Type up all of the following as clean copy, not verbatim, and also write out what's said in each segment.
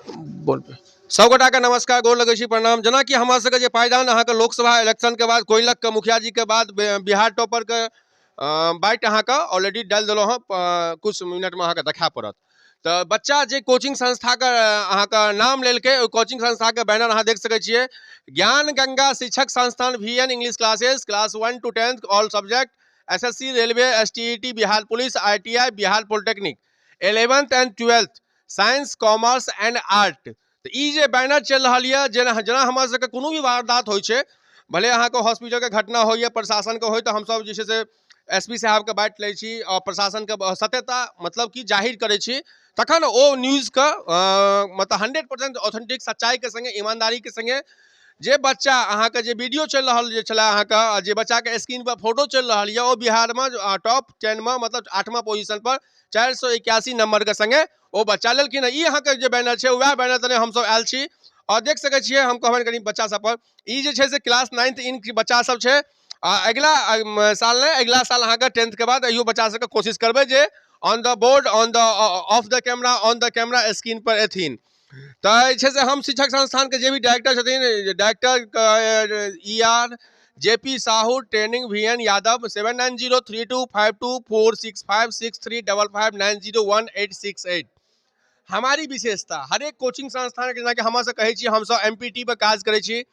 बोल सभगोटाके नमस्कार, गोर लगै छी, प्रणाम। जेनाकि हमरा सबके जे पायदान अहाँके लोकसभा इलेक्शनके बाद कोइलखके मुखियाजीके बाद बिहार टॉपरके बाइट अहाँके ऑलरेडी डालि देलहुँ हँ, किछु मिनटमे अहाँके देखा पड़त। तऽ बच्चा जे कोचिंग संस्थाके अहाँके नाम लेलकै, ओहि कोचिंग संस्थाके बैनर अहाँ देख सकै छियै, ज्ञान गंगा शिक्षक संस्थान, V N English classes, class 1 to 10th, all subject, S S C, railway, S T E T, Bihar police, I T I, Bihar polytechnic, 11th and 12th, science, commerce and art. तऽ ई जे banner चलि रहल यऽ, जेना जेना हमर सबके कोनो भी वारदात होइ छै, भले अहाँके हॉस्पिटलके घटना होइए, प्रशासनके होइ, तऽ हमसब जे छै से एस पी साहबके बाँटि लै छी आओर प्रशासनके सत्यता मतलब कि जाहिर करै छी। तखन ओ न्यूजके मतलब 100% ऑथेंटिक सच्चाइके सङ्गे, ईमानदारीके सङ्गे जे बच्चा अहाँके जे वीडियो चलि रहल जे छलै अहाँके, जे बच्चाके स्क्रीन पर फोटो चलि रहल यऽ, ओ बिहारमे टॉप 10मे मतलब 8वां पोजिशन पर 481 नंबरके सङ्गे ओ बच्चा लेलखिन हँ। ई अहाँके जे बैनर छै, वएह बैनर तने हमसब आयल छी आओर देख सकै छियै। हम कहबनि कनि बच्चा सब पर, ई जे छै से क्लास 9th इन बच्चा सब छै आ अगिला साल नहि, अगिला साल अहाँके 10th के बाद अहियो बच्चा सबके कोशिश करबै जे on the board, on the off the camera, on the camera screen पर एथिन। तऽ जे छै से हम शिक्षक संस्थानके जे भी डायरेक्टर छथिन, director E R J P Sahu, training V N Yadav, 7903252465, 6355901868। हमारी विशेषता हरेक कोचिंग संस्थानके, जेनाकि हमसब कहै छी, हमसब एम पी टी पर काज करै छी,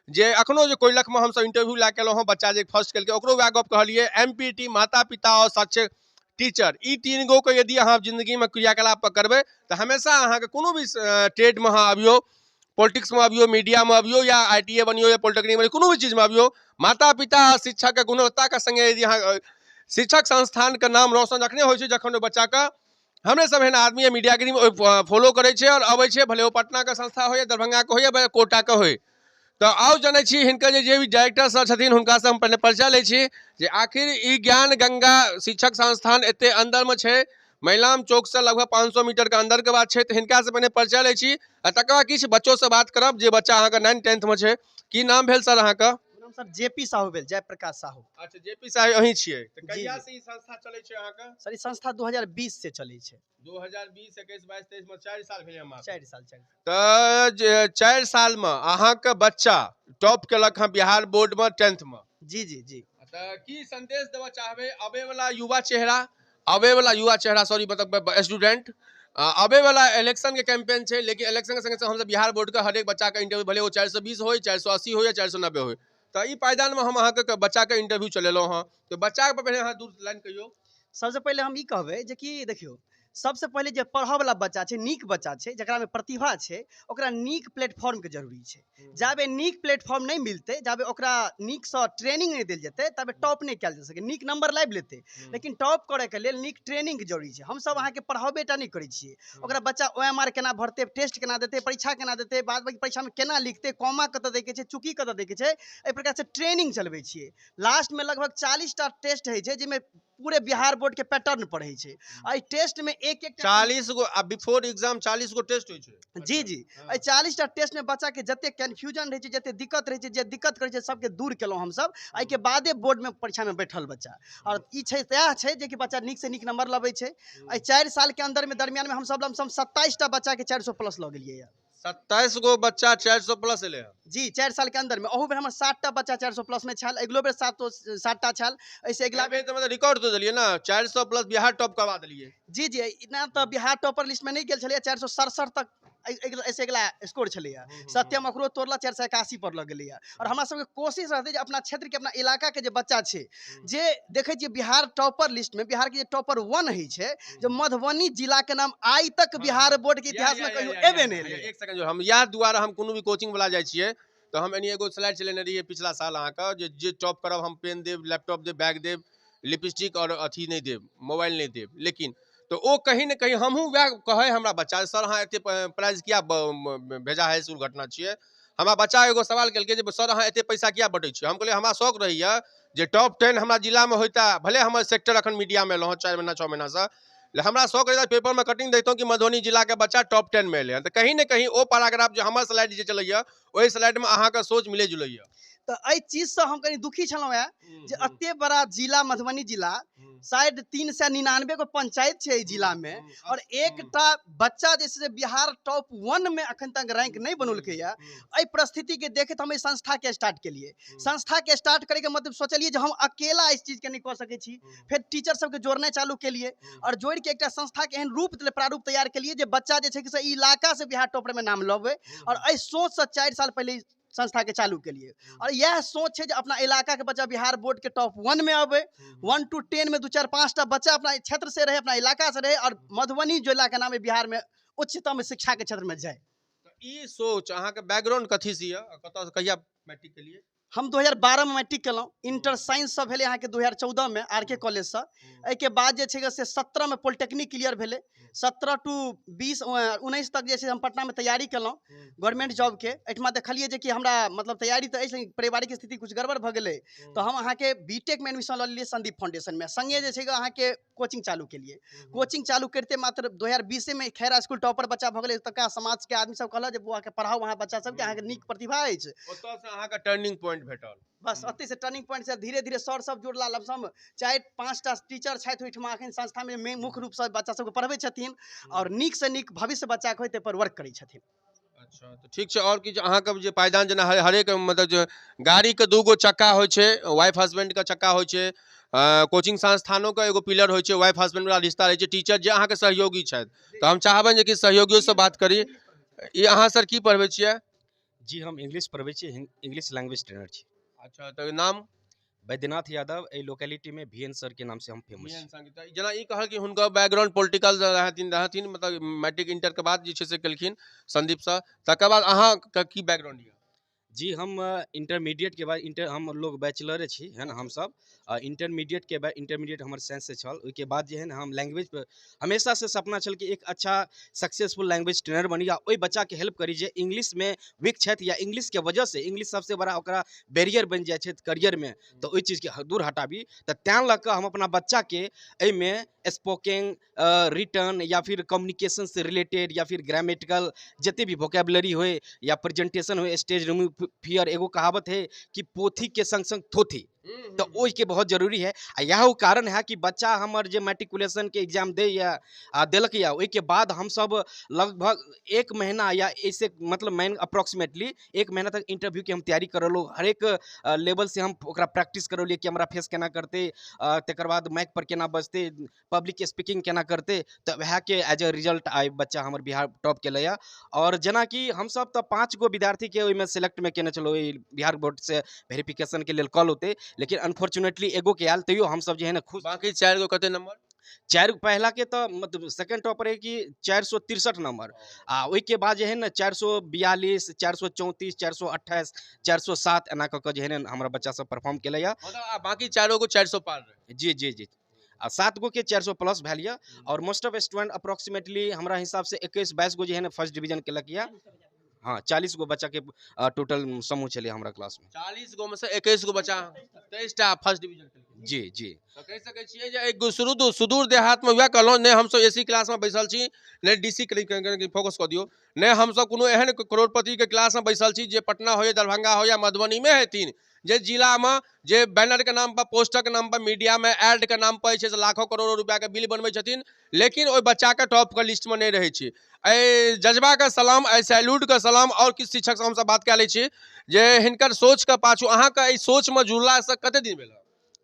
जे अखनो जे कोइलखमे हमसब इंटरव्यू लए के एलहुँ हँ, बच्चा जे फर्स्ट केलकै ओकरो वएह गप कहलियै, एम पी टी, माता पिता आओर शिक्षक टीचर, ई तीन गो के यदि अहाँ जिंदगीमे क्रियाकलाप पर करबै तऽ हमेशा अहाँके कोनो भी ट्रेडमे अहाँ अबियौ, पॉलिटिक्समे अबियौ, मीडियामे अबियौ, या I T A बनियौ या पॉलिटेक्निक बनियौ, कोनो भी चीजमे अबियौ, माता पिता आ शिक्षकके गुणवत्ताके सङ्गे यदि अहाँ शिक्षक संस्थानके नाम रोशन जखने होइ छै जखन ओहि बच्चाके हमरे सब एहन आदमी या मीडियागिरी ओहि फॉलो करै छै आओर अबै छै, भले ओ पटनाके संस्था होइ या दरभंगाके होइ या कोटाके होइ। तऽ आउ जनै छी हिनकर जे भी डायरेक्टर सर छथिन हुनकासँ हम पहिने परिचय लै छी जे आखिर ई ज्ञान गंगा शिक्षक संस्थान एते अन्दरमे छै, महिलाम चौकसँ लगभग 500 मीटरके अन्दरके बात छै। तऽ हिनकासँ पहिने परिचय लै छी आ तकर बाद किछु बच्चोसँ बात करब जे बच्चा अहाँके 9 10thमे छै। की नाम भेल सर अहाँके? नाम सर जे पी साहू भेल, जयप्रकाश साहू। अच्छा, जे पी साहू अहीं छियै। तऽ जी, कहिया जी। से ई संस्था चलै छै अहाँके? सर, ई संस्था 2020 से चलै छै। 2020, 21, 22, 23 मे 4 साल भेलै हमरा। 4 साल, 4। तऽ जे 4 सालमे अहाँके बच्चा टॉप केलक हँ बिहार बोर्डमे 10thमे। जी जी जी। तऽ की संदेश देबऽ चाहबै अबैवला युवा चेहरा, अबैवला युवा चेहरा, सॉरी, मतलब स्टूडेंट, अबैवला इलेक्शनके कैंपेन छै, लेकिन इलेक्शनके संगे संग हमसब बिहार बोर्डके हरेक बच्चाके इंटरव्यू, भले ओ 420 होइ, 480 होइ या 490 होइ, तऽ ई पायदानमे हम अहाँके बच्चाके इंटरव्यू चलेलहुँ हँ, तऽ बच्चाके पहिने अहाँ दू लाइन कहियौ। सबसँ पहिले हम ई कहबै जे कि देखियौ, सबसँ पहिले जे पढ़ऽवला बच्चा छै, नीक बच्चा छै, जकरामे प्रतिभा छै, ओकरा नीक प्लेटफॉर्मके जरूरी छै। जाबे नीक प्लेटफॉर्म नहि मिलतै, जाबे ओकरा नीकसँ ट्रेनिंग नहि देल जेतै, ताबे टॉप नहि कयल जा सकै। नीक नंबर लाबि लेतै, लेकिन टॉप करैके लेल नीक ट्रेनिंगके जरूरी छै। हमसब अहाँके पढ़ाबे टा नहि करै छियै, ओकरा बच्चा ओ एम आर केना भरतै, टेस्ट केना देतै, परीक्षा केना देतै, बाद बाकी परीक्षामे केना लिखतै, कॉमा कतऽ दैके छै, चुकी कतऽ दैके छै, एहि प्रकारसँ ट्रेनिंग चलबै छियै। लास्टमे लगभग 40टा टेस्ट होइ छै, जाहिमे पूरे बिहार बोर्ड के पैटर्न पढ़ै छै। एहि टेस्ट में एक एक 40 गो आ बिफोर एग्जाम 40 गो टेस्ट होइ छै। जी जी, एहि 40टा टेस्ट में बच्चा के जते कंफ्यूजन रहै छै, जते दिक्कत रहै छै, जे दिक्कत करै छै, सबके दूर केलहुँ हमसब। एहिके बादे बोर्ड में परीक्षा में बैठल बच्चा। और ई छै, सएह छै जे कि बच्चा नीक से नीक नंबर लबै छै। एहि 4 साल के अंदर में दरमियान में हमसब लमसम 27टा बच्चा के 400 प्लस लऽ गेलियै। 27 गो बच्चा 400 प्लस एलै हँ। जी, 4 साल के अंदर में। अहू बेर हमर 7टा बच्चा 400 प्लस में छल, अगिलो बेर 7टा छल, एहिसँ अगिला बेर तऽ मतलब रिकॉर्ड तो देलियै ने, 400 प्लस बिहार टॉप करवा देलियै। जी जी, इतना तऽ बिहार टॉपर लिस्ट में नहि गेल छलैए, 467 तक एहिसँ अगिला स्कोर छलैए। सत्यम ओकरो तोड़लक, 481 पर लऽ गेलैए। आओर हमरा सबके कोशिश रहतै जे अपना क्षेत्रके, अपना इलाकाके जे बच्चा छै, जे देखै छियै बिहार टॉपर लिस्टमे, बिहारके जे टॉपर 1 होइ छै, जे मधुबनी जिलाके नाम आइ तक बिहार बोर्डके इतिहासमे कहियो एबे नहि एलै। एक सेकंड, हम इएह दुआरे हम कोनो भी कोचिंग वाला जाइ छियै तऽ हम एनी एगो स्लाइड चलेने रहियै पिछला साल अहाँके, जे टॉप करब हम पेन देब, लैपटॉप देब, बैग देब, लिपस्टिक आओर अथी नहि देब, मोबाइल नहि देब। लेकिन तऽ ओ कहीं ने कहीं हमहूँ वएह कहै हमरा बच्चा, सर अहाँ एते प्राइज किया भेजा है, शुरू घटना छियै। हमरा बच्चा एगो सवाल केलकै जे सर अहाँ एते पैसा किया बटै छियै? हम कहलियै हमरा शौक रहैए जे टॉप 10 हमरा जिलामे होइता, भले हमर सेक्टर अखन मीडियामे एलहुँ हँ 4 महीना 6 महीनासँ, हमरा शौक रहैए पेपरमे कटिंग दैतहुँ कि मधुबनी जिलाके बच्चा टॉप 10मे एलै हँ। तऽ कहीं ने कहीं ओ पैराग्राफ जे हमर स्लाइड जे चलैए ओहि स्लाइडमे अहाँके सोच मिलै जुलैए। तऽ एहि चीजसँ हम कनि दुखी छलहुँ हेँ जे एते बड़ा जिला मधुबनी जिला, शायद 399 गो पंचायत छै एहि जिलामे, आओर एकटा बच्चा जे छै से बिहार टॉप 1 मे अखन तक रैंक नहि बनौलकैए। एहि परिस्थितिके देखैत हम एहि संस्थाके स्टार्ट केलियै। संस्थाके स्टार्ट करैके मतलब सोचलियै जे हम अकेला इस चीजके नहि कऽ सकै छी। फेर टीचर सबके जोड़नाइ चालू केलियै आओर जोड़िके एकटा संस्थाके एहन रूप देलै, प्रारूप तैयार केलियै जे बच्चा जे छै से ई इलाकासँ बिहार टॉपरमे नाम लबै। आओर एहि सोचसँ 4 साल पहिले संस्था के चालू केलिए। और यह सोच है जे अपना इलाका के बच्चा बिहार बोर्ड के टॉप 1 में आवे, 1 to 10 में 2 4 5 टा बच्चा अपना क्षेत्र से रहे, अपना इलाका से रहे और मधुबनी जिला के नाम बिहार में उच्चतम शिक्षा के क्षेत्र में जाए। तो ई सोच अहाँ के बैकग्राउंड कथी से है, कतऽ से कहिया मैट्रिक के लिए? हम 2012 में मैट्रिक केलहुँ। इंटर साइंस से भेलै अहाँके 2014 में आर के कॉलेज से। एहिके बाद जे छै से 17 में पॉलिटेक्निक क्लियर भेलै। 17 टू 20 19 तक जे छै हम पटना में तैयारी केलहुँ गवर्नमेंट जॉब के। एहिठमा देखलियै जे कि हमरा मतलब तैयारी तऽ अछि लेकिन पारिवारिक स्थिति किछु गड़बड़ भऽ गेलै, तऽ हम अहाँके बी टेक में एडमिशन लऽ लेलियै संदीप फाउंडेशन में। संगे जे छै अहाँके कोचिंग चालू केलियै। कोचिंग चालू करिते मात्र 2020 में खैरा स्कूल टॉपर बच्चा भऽ गेलै। तका समाज के आदमी सब कहलक जे बौआ के पढ़ाउ अहाँ बच्चा सबके, अहाँके नीक प्रतिभा अछि। ओतऽसँ अहाँके टर्निंग पॉइंट भेटल। बस ओतहि से टर्निंग पॉइंट से धीरे धीरे सर सब जुड़ला। लमसम 4-5 टा टीचर छथि ओहिठमा अखन संस्था में, मुख्य रूपसँ बच्चा सबके पढ़बै छथिन और नीक से नीक भविष्य बच्चाके होय ताहि पर वर्क करै छथिन। अच्छा, तऽ ठीक छै। आओर किछु अहाँके जे पायदान जेना हरेक मतलब जे गाड़ीके 2 गो चक्का होइ छै, वाइफ हस्बैंडके चक्का होइ छै, कोचिंग संस्थानोके एगो पिलर होइ छै, वाइफ हस्बैंड वाला रिश्ता रहै छै, टीचर जे अहाँके सहयोगी छथि, तऽ हम चाहबनि जे कि सहयोगियोसँ बात करी। ई अहाँ सर की पढ़बै छियै? जी, हम इंग्लिश पढ़बै छी, इंग्लिश लैंग्वेज ट्रेनर छी। अच्छा, तऽ नाम? बैद्यनाथ यादव। एहि लोकेलिटी में वी एन सर के नाम से हम फेमस छी। जेना ई कहल कि हुनकर बैकग्राउंड पॉलिटिकल रहथिन, मतलब मैट्रिक इंटर के बाद जे छै से केलखिन संदीप सर, तकर बाद अहाँके की बैकग्राउंड यऽ? जी, हम इंटरमीडिएट के बाद इंटर हम लोग बैचलरे छी है ना, हम सब इंटरमीडिएट के बाद इंटरमीडिएट हमर साइंस से छल। ओहिके बाद जे है ना हम लैंग्वेज पर हमेशा से सपना छल कि एक अच्छा सक्सेसफुल लैंग्वेज ट्रेनर बनी आ ओहि बच्चाके हेल्प करी जे इंग्लिश में वीक छथि या इंग्लिश के वजह से इंग्लिश सबसे बड़ा ओकरा बैरियर बनि जाइ छै करियर में, तऽ ओहि चीजके दूर हटाबी। तऽ तैँ लऽ कऽ हम अपना बच्चाके एहिमे स्पोकिंग, रिटर्न या फिर कम्युनिकेशन से रिलेटेड या फिर ग्रामेटिकल जते भी वोकेबुलरी होय या प्रेजेंटेशन होय, स्टेज रिमूव फियर, एगो कहावत है कि पोथी के संग संग थोथी, तऽ ओहिके बहुत जरूरी है। आ इएह ओ कारण है कि बच्चा हमर जे मैट्रिकुलेशन के एग्जाम दैया आ देलक या ओहिके बाद हमसब लगभग 1 महीना या ऐसे मतलब मानि अप्रोक्सीमेटली 1 महीना तक इंटरव्यू के हम तैयारी करलहुँ। हरेक लेवल से हम ओकरा प्रैक्टिस करौलियै कि हमरा फेस केना करतै, तकर बाद माइक पर केना बजतै, पब्लिक स्पीकिंग केना करतै, तऽ वएहके एज ए रिजल्ट आइ बच्चा हमर बिहार टॉप केलैए। आओर जेनाकि हमसब तऽ 5 गो विद्यार्थीके ओहिमे सेलेक्टमे केने छलहुँ, ओहि बिहार बोर्डसँ वेरिफिकेशनके लेल कॉल औतै, लेकिन अनफॉर्चुनेटली एगोके आयल, तैयो हमसब जे है ने खुश। बाकी 4 गो कते नंबर? 4 पहला के तऽ मतलब सेकंड टॉपर है कि 463 नंबर, आ ओहिके बाद जे है ने 442, 434, 428, 407 एना कऽ कऽ जे है ने हमरा बच्चा सब परफॉर्म केलैए। मतलब आ बाकी 4 गो 400 पार रहै। जी जी जी, आ 7 गो के 400 प्लस भेल यऽ। और मोस्ट ऑफ स्टूडेंट अप्रोक्सीमेटली हमरा हिसाब से 21-22 गो जे है ने फर्स्ट डिवीजन केलक यऽ। हाँ, 40 गो बच्चा के टोटल समूह छलै हमरा क्लास में। 40 गो में से 21 गो बच्चा 23 टा फर्स्ट डिवीजन केलकै। जी जी। तऽ कहि सकै छियै जे एक सुदूर देहात में वएह कहलहुँ, नहि हमसब ए सी क्लास में बैसल छी, नहि डी सी के फोकस कऽ दियौ, नहि हमसब कोनो एहन करोड़पति के क्लास में बैसल छी जे पटना हो या दरभंगा हो या मधुबनी में हेथिन, जे जिला में जे बैनर के नाम पर, पोस्टर के नाम पर, मीडिया में एड के नाम पर जे छै से लाखों करोड़ों रुपया के बिल बनबै छथिन, लेकिन ओहि बच्चा के टॉप के लिस्ट में नहि रहै छै। एहि जज्बा के सलाम, एहि सैल्यूट के सलाम। आओर किछु शिक्षक से हमसब बात कए लै छी जे हिनकर सोच के पाछू अहाँके एहि सोच में जुड़लासँ कते दिन भेल?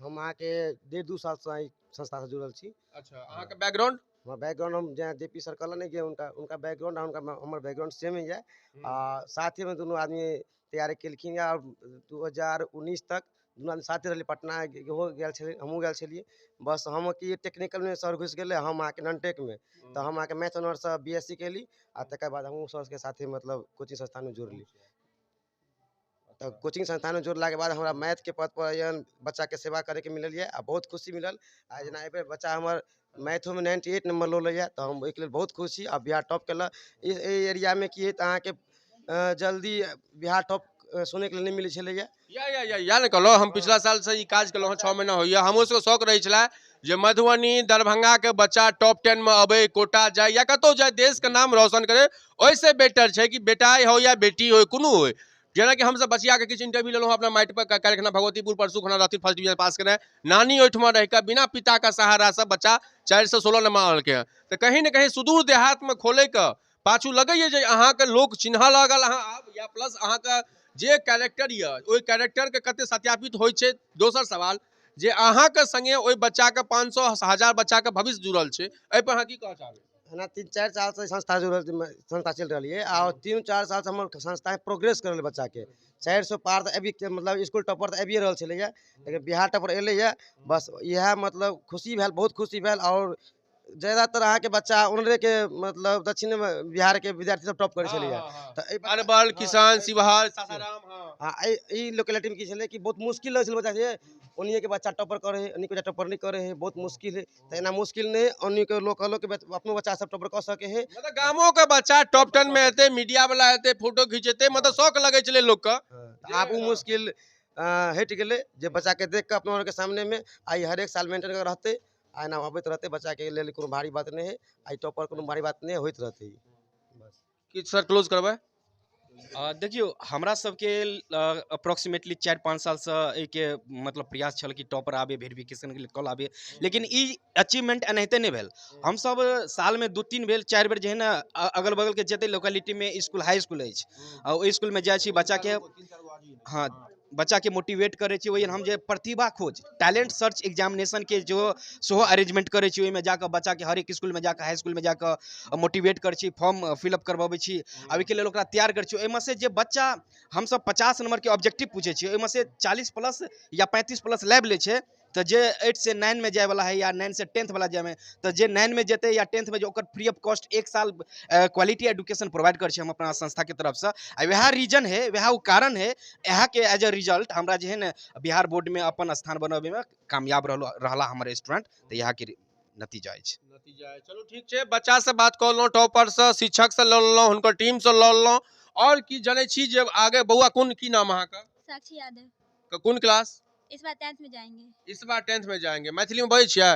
हम अहाँके 1.5-2 सालसँ एहि संस्थासँ जुड़ल छी। अच्छा, अहाँके बैकग्राउंड? हमर बैकग्राउंड हम जेना जे पी सर कहलनि कि हुनका बैकग्राउंड आ हमर बैकग्राउंड सेम ही यऽ, आ साथेमे दुनू आदमी तैयारी केलखिन यऽ। आओर 2019 तक दुनू आदमी साथे रहलियै, पटना ओहो गेल छलै, हमहूँ गेल छलियै। बस हम की टेक्निकलमे सर घुसि गेलै, हम अहाँके नॉन टेकमे, तऽ हम अहाँके मैथ ऑनर्ससँ बी एस सी केली आ तकर बाद हमहूँ सरके साथे मतलब कोचिंग संस्थानमे जुड़ली। तऽ कोचिंग संस्थानमे जुड़लाके बाद हमरा मैथके पद पर एहन बच्चाके सेवा करैके मिलल यऽ आ बहुत खुशी मिलल। आ जेना एहिबेर बच्चा हमर मैथोमे 98 नंबर लऽ लैए, तऽ हम ओहिके लेल बहुत खुश छी आ बिहार टॉप केलक। एहि एरियामे की हइ तऽ अहाँके जल्दी बिहार टॉप सुनैके लेल नहि मिलै छलैए। या, या, या, या ने कहलहुँ, हम पिछला साल से ई काज केलहुँ हँ, 6 महीना होइए। हमरो सबके शौक रहै छलै जे मधुबनी दरभंगाके बच्चा टॉप 10 में अबै, कोटा जाय या कतहु जाय, देशके नाम रोशन करे। ओहिसँ बेटर छै कि बेटा हो या बेटी हो, कोनो होय, जेनाकि हमसब बचियाके किछु इंटरव्यू लेलहुँ अपना माटि पर, काल्हिखना भगवतीपुर परसू खना रहथिन फर्स्ट डिवीजन पास केने, नानी ओहिठमा रहिकऽ बिना पिताके सहारासँ बच्चा 416 नंबर आनलकै हँ। तऽ कहीं ने कहीं सुदूर देहातमे खोलैके पाछू लगैए जे अहाँके लोक चिन्हऽ लागल अहाँ आब, या प्लस अहाँके जे कैरेक्टर यऽ ओहि कैरेक्टरके कते सत्यापित होइ छै। दोसर सवाल जे अहाँके सङ्गे ओहि बच्चाके 500 1000 बच्चाके भविष्य जुड़ल छै, एहिपर अहाँ की कहऽ चाहबै? हमरा 3-4 सालसँ संस्था जुड़ल, संस्था चलि रहल यऽ आ 3-4 सालसँ हमर संस्था प्रोग्रेस कर रहल बच्चाके। 400 पार तऽ आबि, मतलब इसकुल टॉपर तऽ आबिए रहल छलैए, लेकिन बिहार टॉपर एलैए, बस इएह मतलब खुशी भेल, बहुत खुशी भेल। आओर ज्यादातर अहाँके बच्चा उमहरेके, मतलब दक्षिण बिहारके विद्यार्थी सब टॉप करै छलैए। तऽ अरवल, किसान, शिवहर, सासाराम। हँ, एहि लोकेलिटीमे की छलै कि बहुत मुश्किल होइ छलै बच्चा, जे ओनिएके बच्चा टॉपर करै हइ, ओनिके बच्चा टॉपर नहि करै हइ, बहुत मुश्किल हइ। तऽ एना मुश्किल नहि, ओनिके लोकलोके अपनो बच्चा सब टॉपर कऽ सकै हइ। मतलब गामोके बच्चा टॉप 10 मे हेतै, मीडिया वाला हेतै, फोटो घिचेतै, मतलब शौक लगै छलै लोकके। आब ओ मुश्किल हटि गेलै, जे बच्चाके देख कऽ अपनो आरके सामनेमे आइ हरेक साल मेंटेन कऽ रहतै आ एना अबैत रहतै, बच्चाके लेल कोनो भारी बात नहि हइ, आइ टॉपर कोनो भारी बात नहि होइत रहतै। बस किछु सर क्लोज करबै। देखियौ, हमरा सबके अप्रोक्सीमेटली 4-5 सालसँ एहिके मतलब प्रयास छल कि टॉपर आबे, वेरिफिकेशनके लेल कॉल आबे, लेकिन ई अचीवमेंट एनाहिते नहि भेल। हमसब सालमे 2-3 बेर 4 बेर जे है ने अगल बगलके जते लोकेलिटीमे इसकुल हाई इसकुल अछि, ओहि इसकुलमे जाइ छी, बच्चाके, हँ, बच्चाके मोटिवेट करै छी। ओहि हम जे प्रतिभा खोज टैलेंट सर्च एग्जामिनेशनके जो सेहो अरेंजमेंट करै छी, ओहिमे जाकऽ बच्चाके हरेक इसकुलमे जाकऽ, हाई इसकुलमे जाकऽ मोटिवेट करै छी, फॉर्म फिलअप करबबै छी आ ओहिके लेल ओकरा तैयार करै छी। ओहिमे से जे बच्चा हमसब 50 नंबरके ऑब्जेक्टिव पूछै छियै, ओहिमे से 40 प्लस या 35 प्लस लाबि लै छै, तऽ जे 8 से 9 में जायवला है या 9 से 10th वाला जायमे, तऽ जे 9 में जेतै या 10th में जे, ओकर फ्री ऑफ कॉस्ट 1 साल क्वालिटी एडुकेशन प्रोवाइड करै छी हम अपना संस्थाके तरफसँ। आ वएह रीजन है, वएह ओ कारण है, इएहके एज ए रिजल्ट हमरा जे है ने बिहार बोर्डमे अपन स्थान बनबैमे कामयाब रहला हमर स्टूडेंट, तऽ इएहके नतीजा अछि। नतीजा अछि। चलू ठीक छै, बच्चा से बात कऽ लेलहुँ, टॉपर से, शिक्षक से लऽ लेलहुँ, हुनकर टीम से लऽ लेलहुँ। आओर की जनै छी जे आगे बौआ, कोन की नाम अहाँके? साक्षी यादव। कोन क्लास? इस बार 10th में जाएंगे। इस बार 10th में जाएंगे। मैथिलीमे बजै छियै?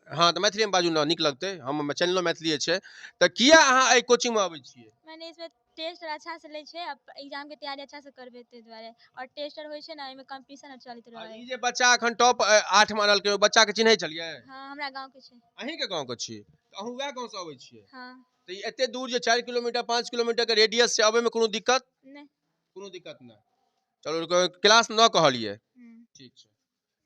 हँ, तऽ मैथिलीमे बाजू ने, नीक लगतै। हम चैनलो मैथिलीए छै। तऽ किया अहाँ एहि कोचिंगमे अबै छियै? मैंने इसमें टेस्ट अच्छा से लै छै, एग्जाम के तैयारी अच्छा से करबै ताहि दुआरे, आओर टेस्ट आर होइ छै ने, एहिमे कंपटीशन आर चलैत रहै। ई जे बच्चा एखन टॉप 8 मे आनलकै, ओहि बच्चाके चिन्है छलियै? हँ, हमरा गाँवके छै। अहीँके गाँवके छी? तऽ अहूँ वएह गाँवसँ अबै छियै? हँ। तऽ ई एते दूर जे 4 किलोमीटर 5 किलोमीटरके रेडियस छै, अबैमे कोनो दिक्कत? नहि, कोनो दिक्कत नहि। चलू, क्लास 9 कहलियै? ठीक छै।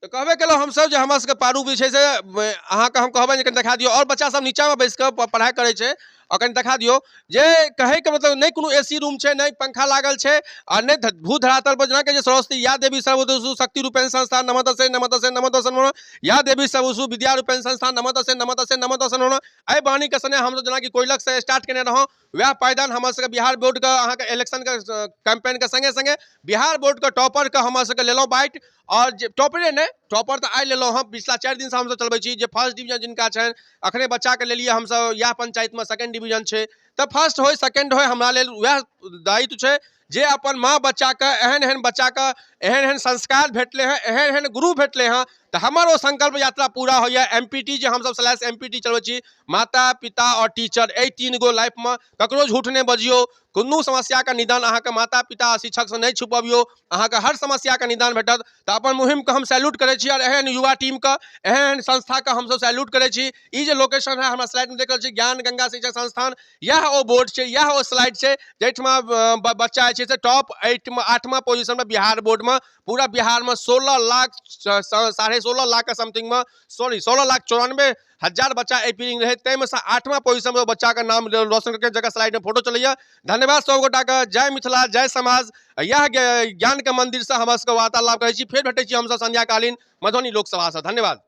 तऽ कहबे केलहुँ हमसब जे हमरा सबके पारू जे छै से अहाँके हम कहबै जे कनि देखा दियौ। आओर बच्चा सब नीचाँमे बैस कऽ पढ़ाइ करै छै, आओर कनि देखा दियौ जे कहैके मतलब नहि कोनो ए सी रूम छै, नहि पंखा लागल छै आ नहि भू धरातल पर। जेनाकि जे सरस्वती या देवी सर्वोदसु शक्ति रूपेण संस्थान नमः तसे नमः तसे नमः तसे नमः, या देवी सर्वोसु विद्या रूपेण संस्थान नमः तसे नमः तसे नमः तसे नमः। एहि वाणीके सने हमसब जेनाकि कोइलखसँ स्टार्ट केने रहौं, वएह पायदान हमर सबके बिहार बोर्डके अहाँके इलेक्शनके कैंपेनके सङ्गे सङ्गे बिहार बोर्डके टॉपरके हमर सबके लेलहुँ बाइट। आओर जे टॉपरे नहि, टॉपर तऽ आइ लेलहुँ हँ, पिछला 4 दिनसँ हमसब चलबै छी। जे फर्स्ट डिवीजन जिनका छनि, अखने बच्चाके लेलियै हमसब, इएह पंचायतमे सेकेंड डिवीजन छै। तऽ फर्स्ट होइ सेकेंड होइ, हमरा लेल वएह दायित्व छै जे अपन माँ बच्चाके, एहन एहन बच्चाके एहन एहन संस्कार भेटलै हँ, एहन एहन गुरु भेटलै हँ, तऽ हमर ओ संकल्प यात्रा पूरा होइए। एम पी टी जे हमसब स्लैश एम पी टी चलबै छी, माता पिता आओर टीचर, एहि 3 गो लाइफमे ककरो झूठ नहि बजियौ। कोनो समस्याके निदान अहाँके माता पिता आ शिक्षकसँ नहि छुपबियौ, अहाँके हर समस्याके निदान भेटत। तऽ अपन मुहिमके हम सैल्यूट करै छी, आओर एहन युवा टीमके, एहन एहन संस्थाके हमसब सैल्यूट करै छी। ई जे लोकेशन है, हमरा स्लाइडमे देख रहल छी, ज्ञान गंगा शिक्षक संस्थान, इएह ओ बोर्ड छै, इएह ओ स्लाइड छै जाहिठमा बच्चा जे छै से टॉप 8मे, 8मा पोजिशनमे बिहार बोर्डमे, पूरा बिहारमे 16 लाख, 16.5 लाखके समथिंगमे, सॉरी, 16,94,000 बच्चा अपीयरिंग रहै, ताहिमे सँ 8मा पोजिशनमे बच्चाके नाम रोशन करके जगह स्लाइडमे फोटो चलैए। धन्यवाद सब गोटाके। जय मिथिला, जय समाज। इएह ज्ञानके मन्दिरसँ हमरा सबके वार्तालाप करै छी। फेर भेटै छी हमसब संध्याकालीन मधुबनी लोकसभासँ। धन्यवाद।